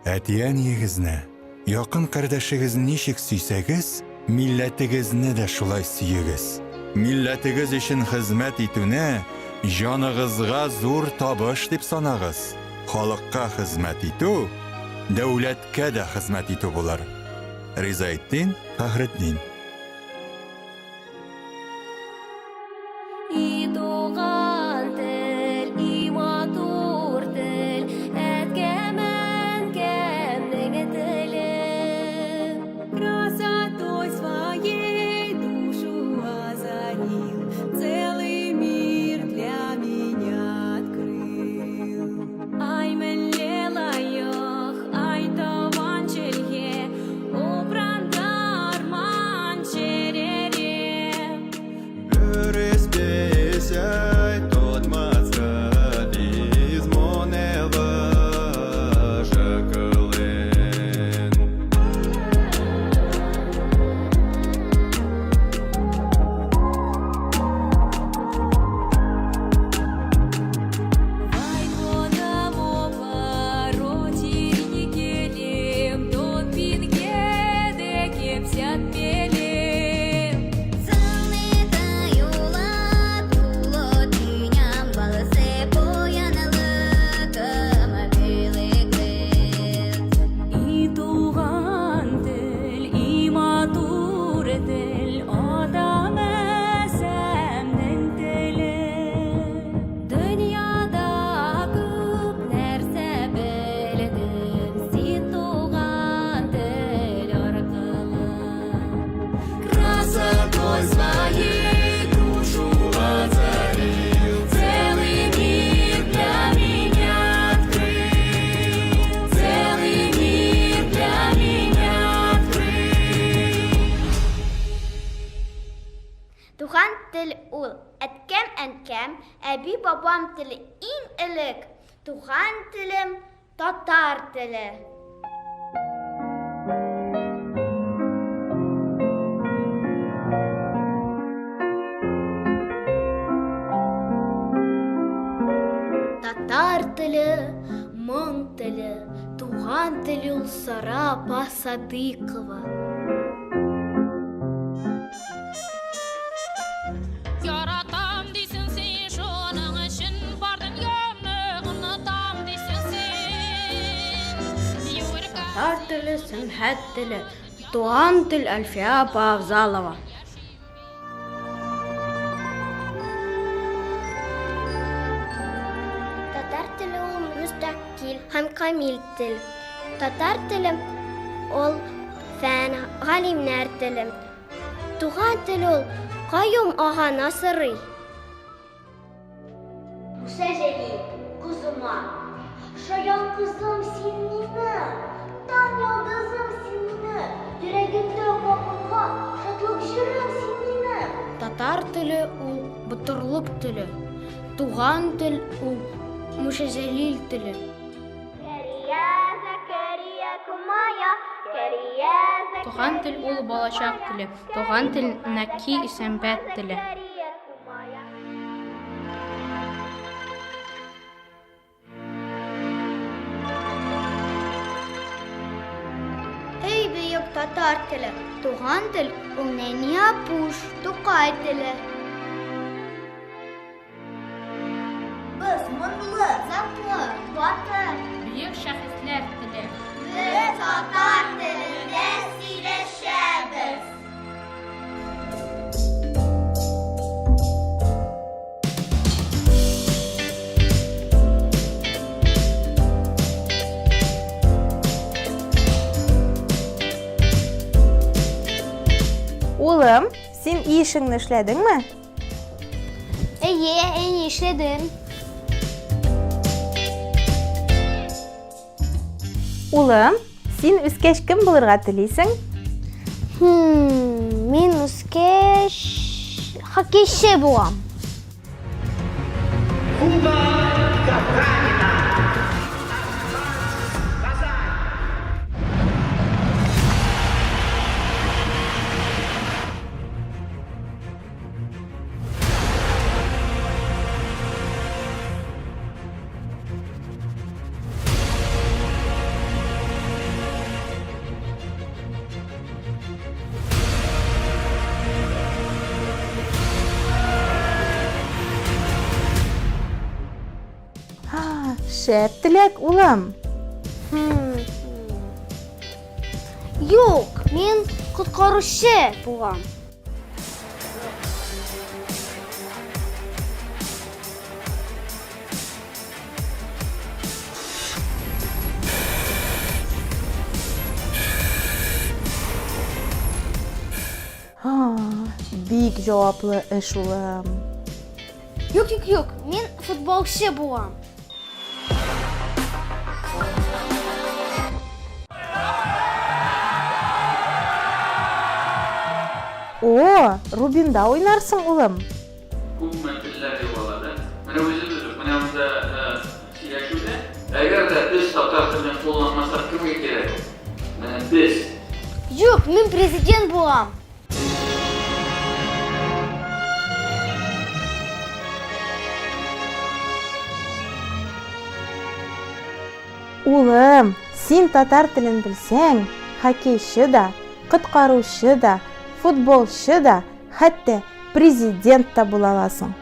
Әти-әниегезне, якын кардәшегезне ничек сөйсәгез, милләтегезне дә шулай сөегез. Милләтегез өчен хезмәт итүне җаныгызга зур табыш дип санагыз. Халыкка хезмәт итү, дәүләткә дә хезмәт итү булыр. Ризаэтдин Фәхретдин. И туган тел, и матур тел, әткәм, әнкәмнең теле. Красотой своей душу озарил, целый мир для меня открыл. Ай, мӗнле лайӑх, ай, тӑван чӗлхе, Упрантар ман чӗрере. И туган тел, и матур тел, Атам-әсәмнең теле. Дөньяда күп нәрсә белдем, син туган тел аркылы. Красотой своей душу озарил, целый мир для меня открыл, целый мир для меня открыл. Туган тел ул, әткәм-әнкәм, әби-бабам теле иң элек, туган телем, татар теле. Татар теле, моң теле, туган тел ул Сара апа Садыйкова. Яратам дисең син, шуның өчен бар дөньямны онытам дисең син. Юрка. Татар теле, сәнгать теле, туган тел Әлфия апа Авзалова. Татар теле ул мөстәкыйль һәм камил тел. Татар теле ул фән, галимнәр теле. Туган тел ул Каюм ага Насырый. Муса Җәлил, кызыма. Шаян кызым син минем, Таң йолдызым син минем, Йөрәгемдә кабынган Шатлык җырым син минем. Татар теле ул батырлык теле, Туган тел ул Муса Җәлил теле. Туган тел ул балачак теле, Туган тел Нәки Исәнбәт теле. Эй, бөек татар теле, туган тел ул нәни Апуш, Тукай теле. Без моңлы, затлы, батыр. Бөек шәхесләр теле. Без татар телендә сөйләшәбез. Улым, син өй эшеңне эшләдеңме? Әйе, әни, эшләдем. Улым, син үскәч кем булырга телисең? Хм, мин үскәч хоккейчы булам. Шәп теләк, улым. Юк, мин коткаручы булам. Бик җаваплы эш, улым. Юк, юк, юк, мин футболчы булам. О, Рубинда уйнарсың, улым. Күпме телләр югала, да? Менә үзебез үк, менә монда сөйләшүдә, әгәр дә без татар телен кулланмасак, кемгә кирәк ул? Менә без. Юк, мин президент булам. Улым, син татар телен белсәң, хоккейчы да, коткаручы да, футболчы да, хәтта президент та була аласың.